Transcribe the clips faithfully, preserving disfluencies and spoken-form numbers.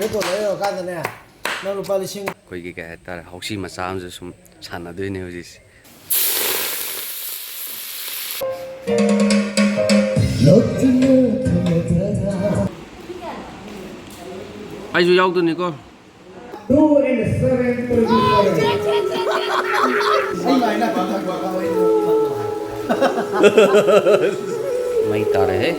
ꯕꯦꯇꯣꯟ ꯂꯩꯔꯀꯥꯟꯗꯅꯦ, ꯅꯪ ꯂꯨꯄꯥ ꯂꯤꯁꯤꯡ ꯑꯩꯈꯣꯏꯒꯤ ꯀꯩ ꯍꯥꯏꯇꯥꯔꯦ, ꯍꯧꯁꯤ ꯃꯆꯥ ꯑꯃꯁꯨ ꯁꯨꯝ ꯁꯥꯟꯅꯗꯣꯏꯅꯦ ꯍꯧꯖꯤꯛꯁꯦ꯫ ꯑꯩꯁꯨ ꯌꯥꯎꯗꯣꯏꯅꯤꯀꯣ꯫ Two and seven twenty-seven. ꯃꯩ ꯇꯥꯔꯦꯍꯦ꯫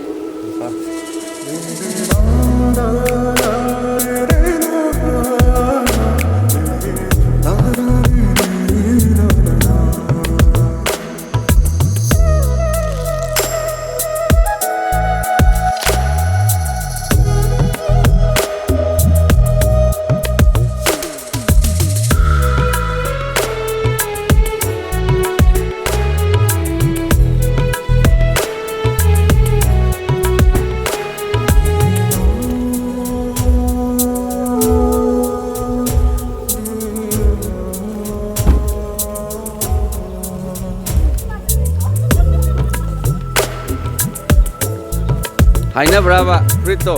ꯍꯥꯏꯅꯕ꯭ꯔꯕ ꯐꯨꯔꯤꯠꯇꯣ?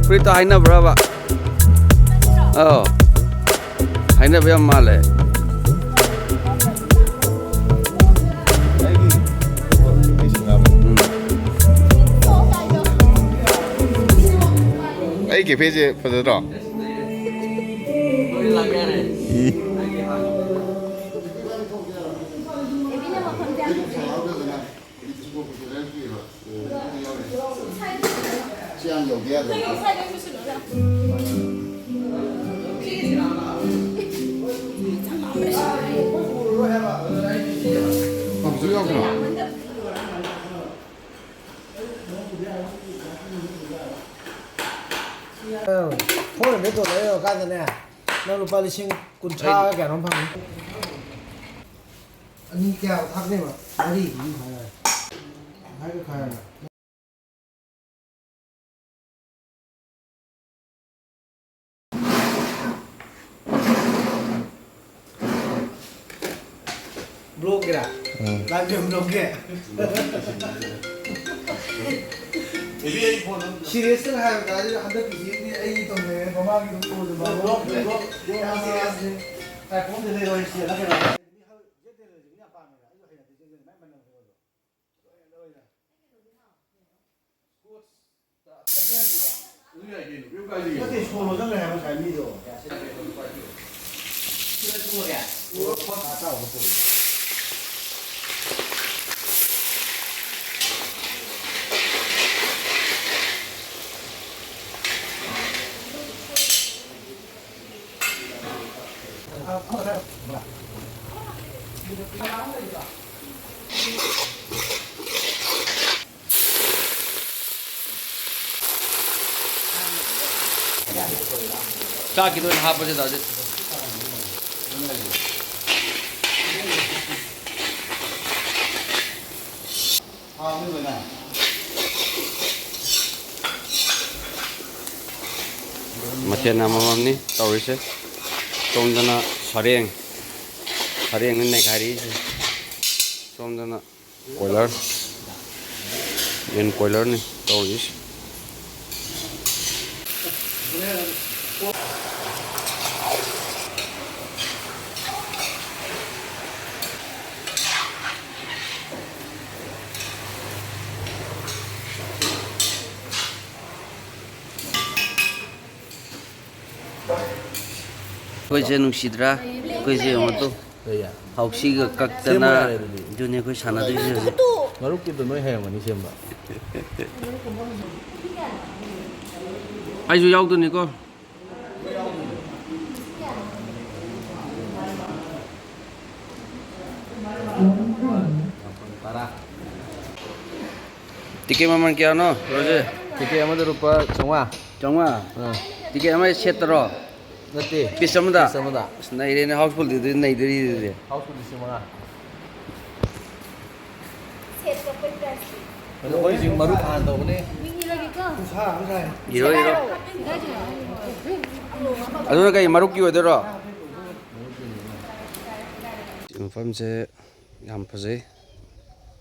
ꯐꯨꯔꯤꯠꯇꯣ ꯍꯥꯏꯅꯕ꯭ꯔꯕ? ꯑꯧ꯫ ꯍꯥꯏꯅꯕ ꯌꯥꯝ ꯃꯥꯜꯂꯦ꯫ ꯎꯝ꯫ ꯑꯩ ꯀꯦꯐꯦꯁꯦ ꯐꯖꯗ꯭ꯔꯣ? ꯐꯣꯔ ꯍꯟꯗ꯭ꯔꯦꯗ ꯗꯣꯂꯔ ꯌꯧꯔꯀꯥꯟꯗꯅꯦ, ꯅꯪ ꯂꯨꯄꯥ ꯂꯤꯁꯤꯡ ꯀꯨꯟꯊ꯭ꯔꯥꯒ ꯀꯌꯥꯅꯣꯝ ꯐꯪꯅꯤ꯫ ꯑꯅꯤ ꯀꯌꯥ ꯊꯥꯛꯅꯦꯕ? ꯃꯔꯤ꯫ ꯎꯝ, ꯍꯥꯏꯔꯦ꯫ ꯍꯥꯏꯔꯦ, ꯍꯥꯏꯔꯦ꯫ ꯕ꯭ꯂꯣꯛꯀꯤꯔꯥ? ꯎꯝ꯫ ꯂꯥꯏꯐ ꯕ꯭ꯂꯣꯛꯀꯤ? ꯁꯤꯔꯤꯌꯁꯇ ꯍꯥꯏꯔꯕꯗ ꯍꯟꯗꯛꯀꯤꯁꯤꯗꯤ ꯑꯩꯒꯤ ꯇꯧꯖꯔꯦ꯫ ꯅꯠꯇꯦ, ꯁꯣ ꯂꯣꯟꯁꯤꯜꯂꯦ ꯍꯥꯏꯕ ꯉꯁꯥꯏ ꯃꯤꯗꯣ꯫ ꯆꯥꯛꯀꯤꯗꯣ ꯑꯣꯏꯅ ꯍꯥꯞꯄꯁꯦ ꯗꯥ ꯖꯤꯠ꯫ ꯃꯊꯦꯜ ꯑꯃꯃꯝꯅꯤ ꯇꯧꯔꯤꯁꯦ꯫ ꯁꯣꯝꯗꯅ ꯁꯔꯦꯡ, ꯁꯔꯦꯡꯅ ꯅꯩꯈꯥꯏꯔꯤꯁꯦ꯫ ꯁꯣꯝꯗꯅ ꯀꯣꯏꯂꯔ, ꯌꯦꯟ ꯀꯣꯏꯂꯔꯅꯤ ꯇꯧꯔꯤꯁꯦ꯫ ꯑꯩꯈꯣꯏꯁꯦ ꯅꯨꯡꯁꯤꯗ꯭ꯔꯥ? ꯑꯩꯈꯣꯏꯁꯦ ꯌꯦꯡꯉꯣ ꯇꯨ꯫ ꯀꯩ? ꯍꯥꯎꯁꯤꯒ ꯀꯛꯇꯅ꯫ ꯁꯦꯝꯃꯣ ꯌꯥꯔꯦ ꯑꯗꯨꯗꯤ꯫ ꯑꯗꯨꯅꯦ ꯑꯩꯈꯣꯏ ꯁꯥꯟꯅꯗꯣꯏꯁꯦ ꯍꯧꯖꯤꯛ꯫ ꯃꯔꯨꯞꯀꯤꯗꯣ ꯅꯣꯏ ꯍꯩꯔꯝꯒꯅꯤ ꯁꯦꯝꯕ꯫ ꯑꯩꯁꯨ ꯌꯥꯎꯗꯣꯏꯅꯤꯀꯣ꯫ ꯇꯔꯥ꯫ ꯇꯤꯀꯦꯠ ꯃꯃꯜ ꯀꯌꯥꯅꯣ, ꯔꯣꯖꯦ? ꯇꯤꯀꯦꯠ ꯑꯃꯗ ꯂꯨꯄꯥ ꯆꯥꯝꯃꯉꯥ꯫ ꯆꯥꯝꯃꯉꯥ? ꯑꯥ꯫ ꯇꯤꯀꯦꯠ ꯑꯃ ꯁꯦꯠꯇꯔꯣ? ꯅꯠꯇꯦ꯫ ꯄꯤꯁ ꯑꯃꯗ? ꯄꯤꯁ ꯑꯃꯗ꯫ ꯑꯁ, ꯅꯩꯔꯦꯅꯦ, ꯍꯥꯎꯁꯐꯨꯜꯗꯨꯗꯤ ꯅꯩꯗꯣꯔꯤꯗꯨꯗꯤ꯫ ꯍꯥꯎꯁꯐꯨꯜ ꯂꯤꯁꯤꯡ ꯃꯉꯥ꯫ ꯑꯗꯣ ꯑꯩꯈꯣꯏ ꯍꯧꯖꯤꯛ ꯃꯔꯨꯞ ꯍꯥꯟꯅ ꯇꯧꯕꯅꯦ꯫ ꯏꯔꯣ, ꯏꯔꯣ꯫ ꯑꯗꯨꯅ ꯀꯩ ꯃꯔꯨꯞꯀꯤ ꯑꯣꯏꯗꯣꯏꯔꯣ? ꯃꯐꯝꯁꯦ ꯌꯥꯝ ꯐꯖꯩ꯫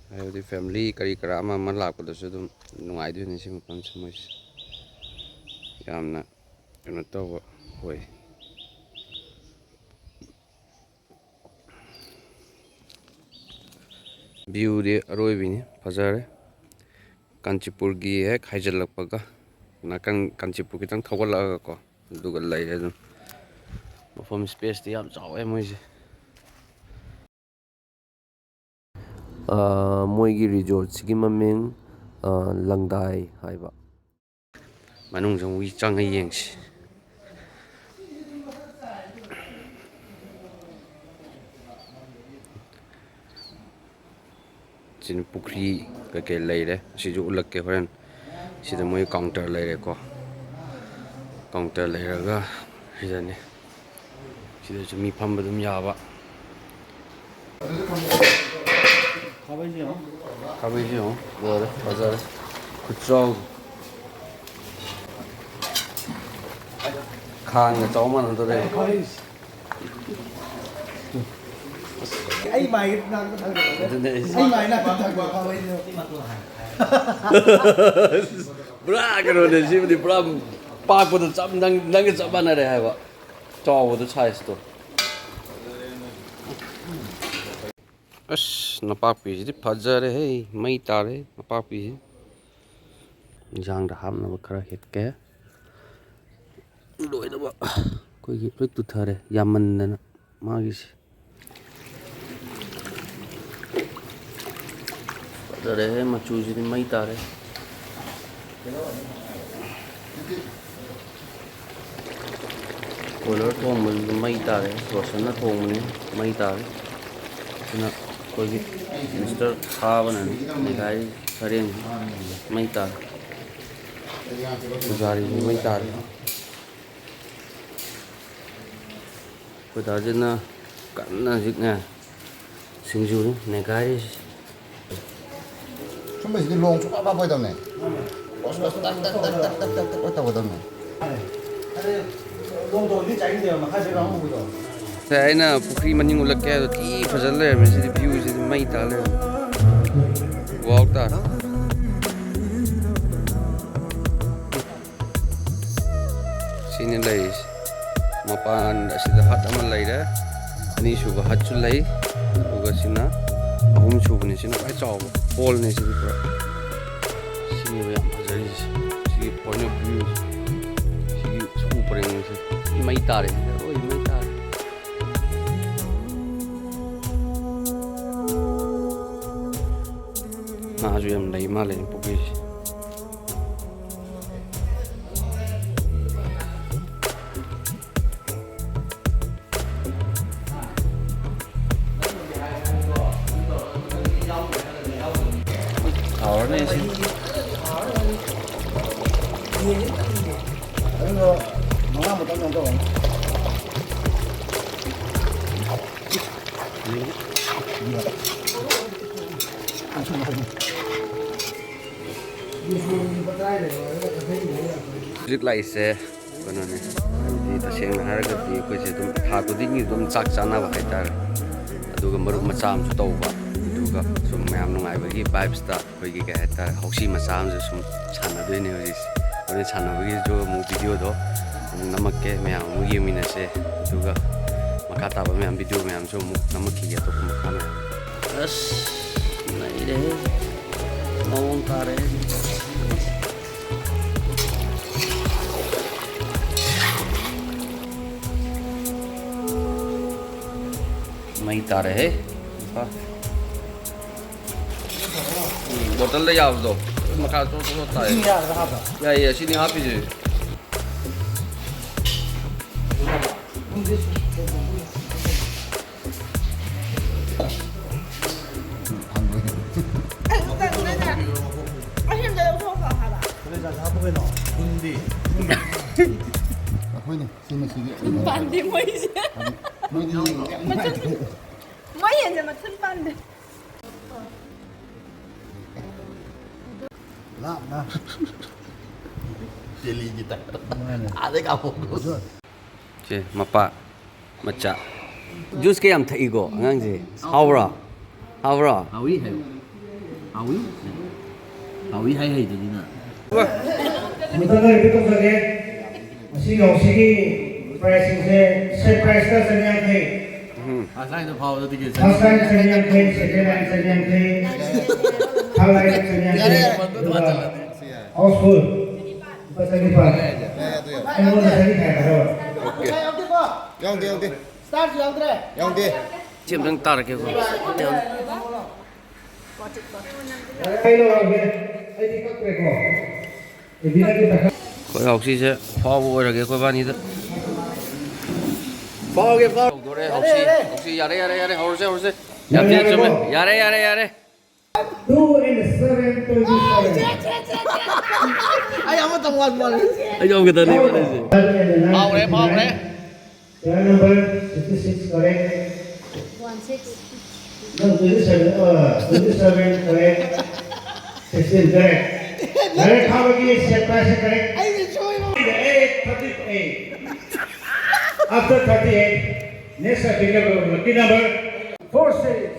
ꯍꯥꯏꯕꯗꯤ ꯐꯦꯃꯤꯂꯤ ꯀꯔꯤ ꯀꯔꯥ ꯑꯃ ꯑꯃ ꯂꯥꯛꯄꯗꯁꯨ ꯑꯗꯨꯝ ꯅꯨꯡꯉꯥꯏꯗꯣꯏꯅꯤ ꯁꯤ ꯃꯐꯝꯁꯦ ꯃꯣꯏꯁꯦ꯫ ꯌꯥꯝꯅ ꯀꯩꯅꯣ ꯇꯧꯕ ꯑꯣꯏ꯫ Viewꯗꯤ ꯑꯔꯣꯏꯕꯤꯅꯤ, ꯐꯖꯔꯦ꯫ ꯀꯥꯟꯆꯤꯄꯨꯔꯒꯤ ꯍꯦꯛ ꯍꯥꯏꯖꯤꯜꯂꯛꯄꯒ ꯅꯥꯀꯟ ꯀꯥꯟꯆꯤꯄꯨꯔ ꯈꯤꯇꯪ ꯊꯧꯒꯠꯂꯛꯑꯒꯀꯣ, ꯑꯗꯨꯒ ꯂꯩꯔꯦ ꯑꯗꯨꯝ꯫ ꯃꯐꯝ spaceꯇꯤ ꯌꯥꯝ ꯆꯥꯎꯋꯦ ꯃꯣꯏꯁꯦ꯫ ꯑ, ꯃꯣꯏꯒꯤ resortꯁꯤꯒꯤ ꯃꯃꯤꯡ, ꯑ, ꯂꯪꯗꯥꯏ ꯍꯥꯏꯕ꯫ ꯃꯅꯨꯡ ꯆꯪꯉ, ꯆꯪꯉ ꯌꯦꯡꯁꯤ꯫ ꯁꯤꯅ ꯄꯨꯈ꯭ꯔꯤ ꯀꯩꯀꯩ ꯂꯩꯔꯦ꯫ ꯑꯁꯤꯁꯨ ꯎꯠꯂꯛꯀꯦ ꯍꯣꯔꯦꯟ꯫ ꯁꯤꯗ ꯃꯣꯏ counter ꯂꯩꯔꯦꯀꯣ꯫ Counter ꯂꯩꯔꯒ ꯁꯤꯗꯅꯦ꯫ ꯁꯤꯗꯁꯨ ꯃꯤ ꯐꯝꯕ ꯑꯗꯨꯝ ꯌꯥꯕ꯫ ꯈꯥꯕꯩꯁꯦ ꯌꯦꯡꯉꯣ꯫ ꯈꯥꯕꯩꯁꯦ ꯌꯦꯡꯉꯣ꯫ ꯂꯣꯏꯔꯦ꯫ ꯐꯖꯔꯦ꯫ ꯈꯨꯆꯥꯎ꯫ ꯈꯥꯡꯒ ꯆꯥꯎ ꯃꯥꯟꯅꯗꯣꯔꯦ꯫ ꯑꯩ ꯃꯥꯏ ꯅꯥꯛꯇ ꯊꯥꯡꯒꯠꯂꯣ꯫ ꯑꯗꯨꯅꯦ ꯑꯩꯁꯦ꯫ ꯑꯩ ꯃꯥꯏ ꯅꯥꯛꯇ ꯊꯥꯡꯒꯠꯂꯣ, ꯈꯥꯕꯩꯁꯦ꯫ ꯄꯨꯔꯥ ꯀꯩꯅꯣꯅꯦ ꯁꯤꯕꯨꯗꯤ꯫ ꯄꯨꯔꯥ ꯄꯥꯛꯄꯗꯣ ꯆꯞ, ꯅꯪ, ꯅꯪꯒ ꯆꯞ ꯃꯥꯟꯅꯔꯦ ꯍꯥꯏꯕ꯫ ꯆꯥꯎꯕꯗꯣ, sizeꯇꯣ꯫ ꯑꯁ, ꯅꯄꯥꯛꯄꯤꯁꯤꯗꯤ ꯐꯖꯔꯦꯍꯦ, ꯃꯩ ꯇꯥꯔꯦ ꯅꯄꯥꯛꯄꯤꯁꯤ꯫ ꯏꯟꯖꯥꯡꯗ ꯍꯥꯞꯅꯕ ꯈꯔ ꯍꯦꯛꯀꯦ꯫ ꯂꯣꯏꯅꯃꯛ ꯑꯩꯈꯣꯏꯒꯤ ꯂꯣꯏ ꯇꯨꯊꯔꯦ, ꯌꯥꯝꯃꯟꯗꯅ ꯃꯥꯒꯤꯁꯦ꯫ ꯐꯖꯔꯦꯍꯦ, ꯃꯆꯨꯁꯤꯗꯤ ꯃꯩ ꯇꯥꯔꯦ꯫ Boiler ꯊꯣꯡꯕꯗꯨꯁꯨ ꯃꯩ ꯇꯥꯔꯦ, ꯔꯣꯁꯟꯅ ꯊꯣꯡꯕꯅꯤ, ꯃꯩ ꯇꯥꯔꯦ꯫ ꯑꯗꯨꯅ ꯑꯩꯈꯣꯏꯒꯤ Mister ꯊꯥꯕꯅꯅꯤ ꯃꯦꯒꯥꯏ ꯁꯔꯦꯡꯁꯤ ꯃꯩ ꯇꯥꯔꯦ꯫ ꯄꯨꯖꯥꯔꯤꯁꯨ ꯃꯩ ꯇꯥꯔꯦ꯫ ꯑꯩꯈꯣꯏ ꯗꯥꯁꯤꯅ ꯀꯟꯅ ꯍꯧꯖꯤꯛꯅꯦ ꯁꯤꯡꯖꯨꯅꯤ ꯅꯩꯈꯥꯏꯔꯤꯁꯤ꯫ ꯁꯨꯝꯕꯁꯤꯗꯤ ꯂꯣꯡ ꯁꯨꯡꯀꯥꯞ ꯀꯥꯞꯄꯣꯏꯗꯕꯅꯦ꯫ ꯀꯣꯁ ꯀꯣꯁ ꯇꯛ ꯇꯛ ꯇꯛ ꯇꯛ ꯇꯛ ꯇꯛ ꯇꯛ ꯇꯧꯒꯗꯕꯅꯦ꯫ ꯁꯦ, ꯑꯩꯅ ꯄꯨꯈ꯭ꯔꯤ ꯃꯅꯤꯡ ꯎꯠꯂꯛꯀꯦ ꯍꯥꯏꯗꯣ ꯊꯤ ꯐꯖꯅ ꯂꯩꯔꯝꯃꯦ꯫ ꯁꯤꯗꯤ viewꯁꯤꯗꯤ ꯃꯩ ꯇꯥ ꯂꯩꯔꯝꯃꯦ꯫ Wow ꯇꯥꯔꯦ꯫ ꯁꯤ ꯁꯤꯅꯤ ꯂꯩꯔꯤꯁꯦ꯫ ꯃꯄꯥꯟ ꯑꯁꯤꯗ ꯍꯠ ꯑꯃ ꯂꯩꯔꯦ, ꯑꯅꯤꯁꯨꯕ ꯍꯠꯁꯨ ꯂꯩ, ꯑꯗꯨꯒ ꯁꯤꯅ ꯑꯍꯨꯝꯁꯨꯕꯅꯤ꯫ ꯁꯤꯅ ꯈ꯭ꯋꯥꯏ ꯆꯥꯎꯕ ꯍꯣꯜꯅꯤ꯫ ꯁꯤꯗꯤ ꯄꯨꯔꯥ ꯁꯤꯅꯦꯕ ꯌꯥꯝ ꯐꯖꯔꯤꯁꯦ꯫ ꯁꯤꯒꯤ point of view, ꯁꯤꯒꯤ ꯁꯨ ꯄꯔꯦꯡꯁꯦ ꯃꯩ ꯇꯥꯔꯦ, ꯑꯔꯣꯏꯕꯤ ꯃꯩ ꯇꯥꯔꯦ꯫ ꯉꯥꯁꯨ ꯌꯥꯝ ꯂꯩ ꯃꯥꯜꯂꯦ ꯄꯨꯈ꯭ꯔꯤꯁꯦ꯫ ꯍꯥꯎꯔꯅꯤ ꯁꯤ꯫ ꯍꯧꯖꯤꯛ ꯂꯥꯛꯏꯁꯦ ꯀꯩꯅꯣꯅꯦ, ꯍꯥꯏꯕꯗꯤ ꯇꯁꯦꯡꯅ ꯍꯥꯏꯔꯒꯗꯤ ꯑꯩꯈꯣꯏꯁꯦ ꯑꯗꯨꯝ ꯊꯥ ꯈꯨꯗꯤꯡꯒꯤ ꯑꯗꯨꯝ ꯆꯥꯛ ꯆꯥꯅꯕ ꯍꯥꯏꯇꯥꯔꯦ, ꯑꯗꯨꯒ ꯃꯔꯨꯞ ꯃꯆꯥ ꯑꯃꯁꯨ ꯇꯧꯕ, ꯑꯗꯨꯒ ꯁꯨꯝ ꯃꯌꯥꯝ ꯅꯨꯡꯉꯥꯏꯕꯒꯤ vibesꯇ ꯑꯩꯈꯣꯏꯒꯤ ꯀꯩ ꯍꯥꯏꯇꯥꯔꯦ, ꯍꯧꯁꯤ ꯃꯆꯥ ꯑꯃꯁꯨ ꯁꯨꯝ ꯁꯥꯟꯅꯗꯣꯏꯅꯦ ꯍꯧꯖꯤꯛꯁꯦ꯫ ꯍꯣꯔꯦꯟ ꯁꯥꯟꯅꯕꯒꯤꯁꯨ ꯑꯃꯨꯛ videoꯗꯣ ꯑꯃꯨꯛ ꯅꯝꯃꯛꯀꯦ, ꯃꯌꯥꯝ ꯑꯃꯨꯛ ꯌꯦꯡꯃꯤꯟꯅꯁꯦ, ꯑꯗꯨꯒ ꯃꯈꯥ ꯇꯥꯕ ꯃꯌꯥꯝ video ꯃꯌꯥꯝꯁꯨ ꯑꯃꯨꯛ ꯅꯝꯃꯛꯈꯤꯒꯦ ꯑꯇꯣꯞꯄ ꯃꯈꯥ ꯃꯌꯥꯝ꯫ ꯑꯁ, ꯅꯩꯔꯦꯍꯦ꯫ ꯃꯑꯣꯡ ꯇꯥꯔꯦꯍꯦ꯫ ꯃꯩ ꯇꯥꯔꯦꯍꯦ꯫ ꯎꯝ, ꯕꯣꯇꯜꯗ ꯌꯥꯕꯗꯣ꯫ ꯃꯈꯥ ꯆꯣꯠ ꯆꯣꯠ ꯇꯥꯏ꯫ ꯏꯁꯤꯡ ꯌꯥꯔꯒ ꯍꯥꯞꯄ? ꯌꯥꯏꯌꯦ, ꯑꯁꯤꯅꯤ ꯍꯥꯞꯄꯤꯁꯦ꯫ ꯑꯩꯁꯨ ꯇꯟꯒ꯭ꯔꯦꯗ꯫ ꯑꯁꯤꯝꯇ ꯂꯧꯊꯣꯛꯈꯣ ꯍꯥꯏꯕ꯫ ꯀꯣꯂꯦꯖ ꯍꯥꯞꯄꯨ ꯀꯩꯅꯣ? ꯊꯨꯝꯗꯤ? ꯑꯩꯈꯣꯏꯅꯦ, ꯁꯤꯃ ꯁꯤꯒꯤ꯫ ꯊꯨꯝ ꯄꯥꯟꯗꯦ ꯃꯣꯏꯁꯦ꯫ ꯃꯣꯏꯗꯤ ꯌꯥꯝ ꯅꯨꯡꯉꯥꯏꯇꯦ꯫ ꯃꯣꯏ ꯌꯦꯟꯁꯦ ꯃꯊꯨꯟ ꯄꯥꯟꯗꯦ꯫ ꯂꯥꯞꯅ꯫ ꯗꯦꯜꯂꯤꯒꯤ ꯇꯥꯏꯞꯇ꯫ ꯃꯥꯅꯦ꯫ ꯑꯥꯗꯩ ꯀꯥꯞꯄꯛꯄꯗꯣ꯫ ꯁꯦ, ꯃꯄꯥ ꯃꯆꯥ꯫ Juice ꯀ ꯌꯥꯝ ꯊꯛꯏꯀꯣ ꯑꯉꯥꯡꯁꯦ꯫ ꯍꯥꯎꯕ꯭ꯔꯣ? ꯍꯥꯎꯕ꯭ꯔꯣ? ꯍꯥꯎꯏ ꯍꯥꯏꯌꯨ꯫ ꯍꯥꯎꯏ? ꯍꯥꯎꯏ ꯍꯥꯏ ꯍꯩꯗꯨꯗꯤ ꯅꯪ꯫ ꯃꯊꯪꯗ repeat ꯇꯧꯖꯒꯦ꯫ ꯑꯁꯤꯒꯤ ꯍꯧꯁꯤꯒꯤ ꯄ꯭ꯔꯥꯏꯖꯁꯤꯡꯁꯦ, ꯁꯦꯠ ꯄ꯭ꯔꯥꯏꯖꯇ ꯆꯅꯤꯌꯥꯡꯈꯩ, ꯎꯝ꯫ ꯐꯥꯔꯁ ꯂꯥꯏꯟ ꯆꯅꯤꯌꯥꯡꯈꯩ, ꯁꯦꯀꯦꯟ ꯂꯥꯏꯟ ꯆꯅꯤꯌꯥꯡꯈꯩ, ꯊꯥꯔꯠ ꯂꯥꯏꯟ ꯆꯅꯤꯌꯥꯡꯈꯩ, ꯑꯗꯨꯒ ꯍꯥꯎꯁꯐꯨꯜ ꯂꯨꯄꯥ ꯆꯅꯤꯄꯥꯟ꯫ ꯑꯩꯉꯣꯟꯗ ꯆꯅꯤ ꯈꯥꯏꯒꯗꯕ꯫ ꯌꯥꯎꯗꯦ, ꯌꯥꯎꯗꯦ꯫ ꯌꯥꯎꯗꯦ꯫ ꯁꯤ ꯑꯝꯇꯪ ꯇꯥꯔꯛꯀꯦꯀꯣ꯫ ꯑꯩ ꯂꯧꯔꯒꯦ꯫ ꯑꯩꯗꯤ ꯀꯛꯇ꯭ꯔꯦꯀꯣ꯫ ꯑꯦꯕꯤꯅꯒꯤ ꯄꯩꯁꯥ ꯑꯩꯈꯣꯏ ꯍꯥꯎꯁꯤꯁꯦ ꯐꯥꯎꯕ ꯑꯣꯏꯔꯒꯦ ꯑꯩꯈꯣꯏ ꯕꯥꯅꯤꯗ꯫ ꯐꯥꯎꯒꯦ, ꯐꯥꯎ꯫ ꯇꯧꯗꯣꯔꯦ ꯍꯥꯎꯁꯤ꯫ ꯍꯥꯎꯁꯤ ꯌꯥꯔꯦ, ꯌꯥꯔꯦ, ꯌꯥꯔꯦ꯫ ꯍꯧꯔꯁꯦ, ꯍꯧꯔꯁꯦ꯫ ꯌꯥꯝ ꯊꯤꯅ ꯆꯨꯝꯃꯦ꯫ ꯌꯥꯔꯦ, ꯌꯥꯔꯦ, ꯌꯥꯔꯦ꯫ Two and seven, twenty-seven. ꯑꯩ ꯑꯃꯇꯪ ꯋꯥꯠꯄ ꯋꯥꯠꯂꯦ꯫ ꯑꯩ ꯌꯧꯒꯗꯅꯤ ꯋꯥꯔꯤꯁꯦ꯫ Five and nine, ꯐꯥꯎꯔꯦ, ꯐꯥꯎꯔꯦ꯫ Serial number fifty-six correct. One six. No, twenty-seven, uh, twenty-seven correct. Sixteen correct. Correct, how many set price correct? Eight, thirty-eight. After thirty-eight, next I pick up a lucky number. Four series.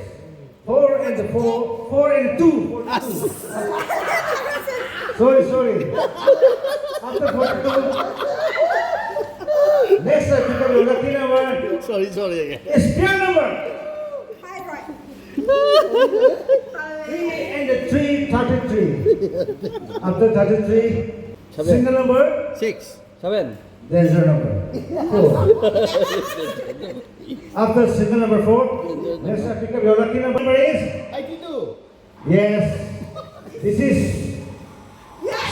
Four and four, four and two. Sorry, sorry. After forty-two. Next I pick up your lucky number. Sorry, sorry again. It's pair number. Three and the three, thirty-three. After thirty-three, single number. Six. Seven. There's your number. Four. After single number four, next I pick up your lucky number is? Eighty-two. Yes. This is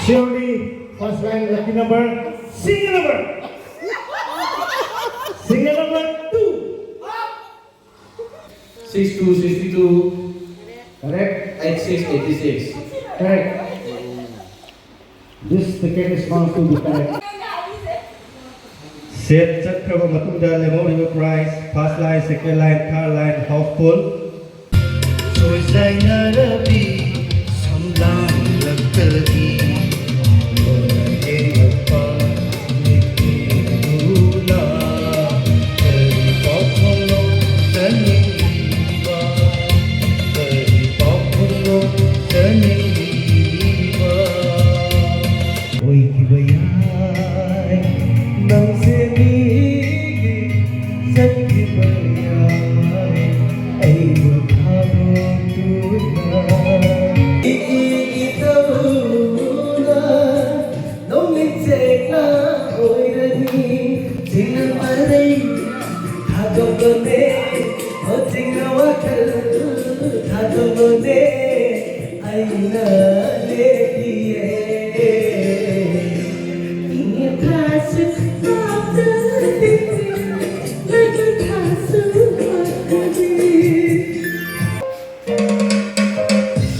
surely first line lucky number. Single number. Single number two. Six two sixty two. Correct. Eight six eighty six. Correct. This ticket is found to be correct. Set ꯆꯠꯈ꯭ꯔꯕ ꯃꯇꯨꯡꯗ ꯂꯦꯝꯍꯧꯔꯤꯕ prize, first line, second line, third line, houseful. ꯁꯣꯏꯁꯥꯏꯅꯔꯕꯤ ꯁꯨꯝꯂꯥꯡꯂꯛꯇꯒꯤ ꯌꯦꯡꯂꯛꯄ ꯃꯤꯠꯀꯤꯗꯨꯅ ꯀꯔꯤ ꯄꯥꯎꯈꯨꯝꯅꯣ ꯆꯥꯅꯤꯡꯂꯤꯕ? ꯀꯔꯤ ꯄꯥꯎꯈꯨꯝꯅꯣ ꯆꯥꯅꯤꯡꯂꯤꯕ? ꯑꯣꯏꯈꯤꯕ ꯌꯥꯏ꯫ ꯆꯤꯡꯅ ꯃꯔꯩ ꯊꯥꯗꯣꯛꯂꯣꯅꯦ, ꯑꯣ ꯆꯤꯡꯅ ꯋꯥꯈꯜ ꯊꯥꯗꯣꯛꯂꯣꯅꯦ, ꯑꯩꯅ ꯂꯦꯞꯄꯤꯌꯦ꯫ ꯏꯪꯉꯦ ꯊꯥꯁꯨ ꯄꯥꯝꯖꯗꯦ, ꯂꯩꯕ ꯊꯥꯁꯨ ꯄꯥꯝꯖꯗꯦ꯫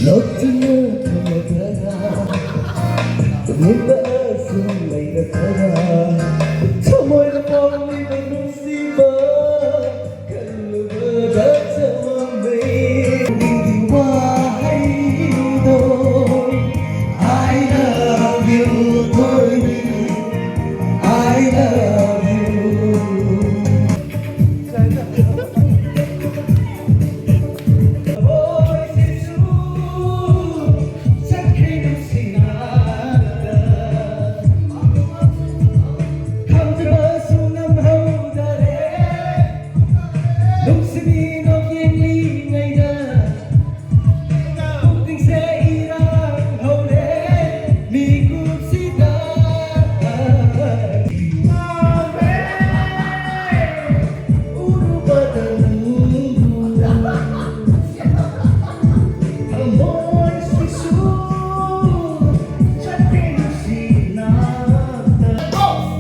ꯂꯣꯠꯇꯨꯅ ꯊꯝꯃꯗ꯭ꯔꯥ? ꯇꯨꯃꯤꯟꯅ ꯑꯁꯨꯝ ꯂꯩꯔꯗ꯭ꯔꯥ? ꯊꯃꯣꯏꯅ ꯐꯥꯎꯔꯤꯕ ꯅꯨꯡꯁꯤꯕ ꯈꯜꯂꯨꯕꯗ ꯆꯃꯝꯅꯩ꯫ ꯅꯪꯒꯤ ꯋꯥꯍꯩꯗꯣ I love you ꯊꯣꯏꯕꯤ, I love you꯫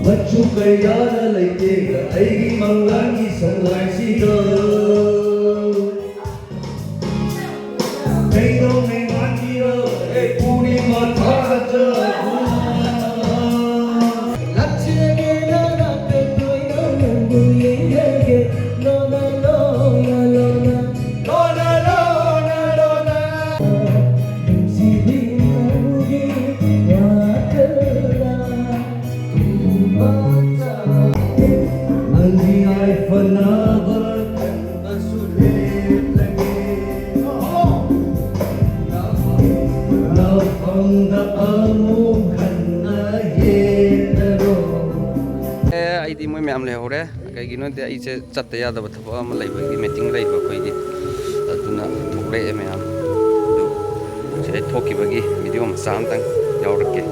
ꯃꯆꯨ ꯀꯌꯥꯅ ꯂꯩꯇꯦ ꯑꯩꯒꯤ ꯃꯪꯂꯥꯟꯒꯤ ꯁꯉꯥꯏꯁꯤꯗ꯫ ꯀꯩꯗꯧꯉꯩ ꯉꯥꯟꯈꯤꯔꯣ, ꯑꯦ ꯄꯨꯔꯅꯤꯃꯥ ꯊꯥꯖꯕ꯫ ꯂꯥꯛꯆꯒꯦ ꯅꯅꯥꯛꯇ ꯇꯣꯏꯅ ꯅꯪꯕꯨ ꯌꯦꯡꯖꯒꯦ꯫ ꯂꯣꯅ, ꯂꯣꯅ, ꯂꯣꯅ꯫ ꯂꯣꯅ, ꯂꯣꯅ, ꯂꯣꯅ꯫ ꯅꯨꯡꯁꯤꯕꯤ ꯅꯪꯒꯤ ꯋꯥꯈꯜꯅ꯫ ꯅꯪꯒꯤ ꯌꯥꯏꯐꯅꯕ ꯀꯟꯕꯁꯨ ꯂꯦꯞꯂꯒꯦ꯫ ꯂꯧꯐꯝꯗ ꯑꯃꯨꯛ ꯍꯟꯅ ꯌꯦꯡꯂꯔꯣꯏ꯫ ꯑꯦ, ꯑꯩꯗꯤ ꯃꯣꯏ ꯃꯌꯥꯝ ꯂꯩꯍꯧꯔꯦ꯫ ꯀꯩꯒꯤꯅꯣꯗꯤ ꯑꯩꯁꯦ ꯆꯠꯇ ꯌꯥꯗꯕ ꯊꯕꯛ ꯑꯃ ꯂꯩꯕꯒꯤ, meeting ꯂꯩꯕ ꯑꯩꯈꯣꯏꯒꯤ, ꯑꯗꯨꯅ ꯊꯣꯛꯂꯛꯑꯦ ꯃꯌꯥꯝ꯫ ꯑꯗꯨ ꯁꯤꯗꯩ ꯊꯣꯛꯈꯤꯕꯒꯤ video ꯃꯆꯥ ꯑꯝꯇꯪ ꯌꯥꯎꯔꯛꯀꯦ꯫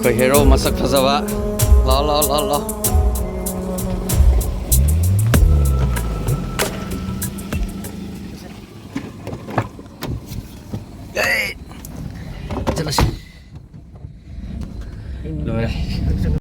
Hero ꯃꯁꯛ ꯐꯖꯕ꯫ ꯂꯥꯎ, ꯂꯥꯎ, ꯂꯥꯎ, ꯂꯥꯎ꯫ ꯑꯦ! ꯆꯠꯂꯁꯤ꯫ ꯂꯣꯏꯔꯦ꯫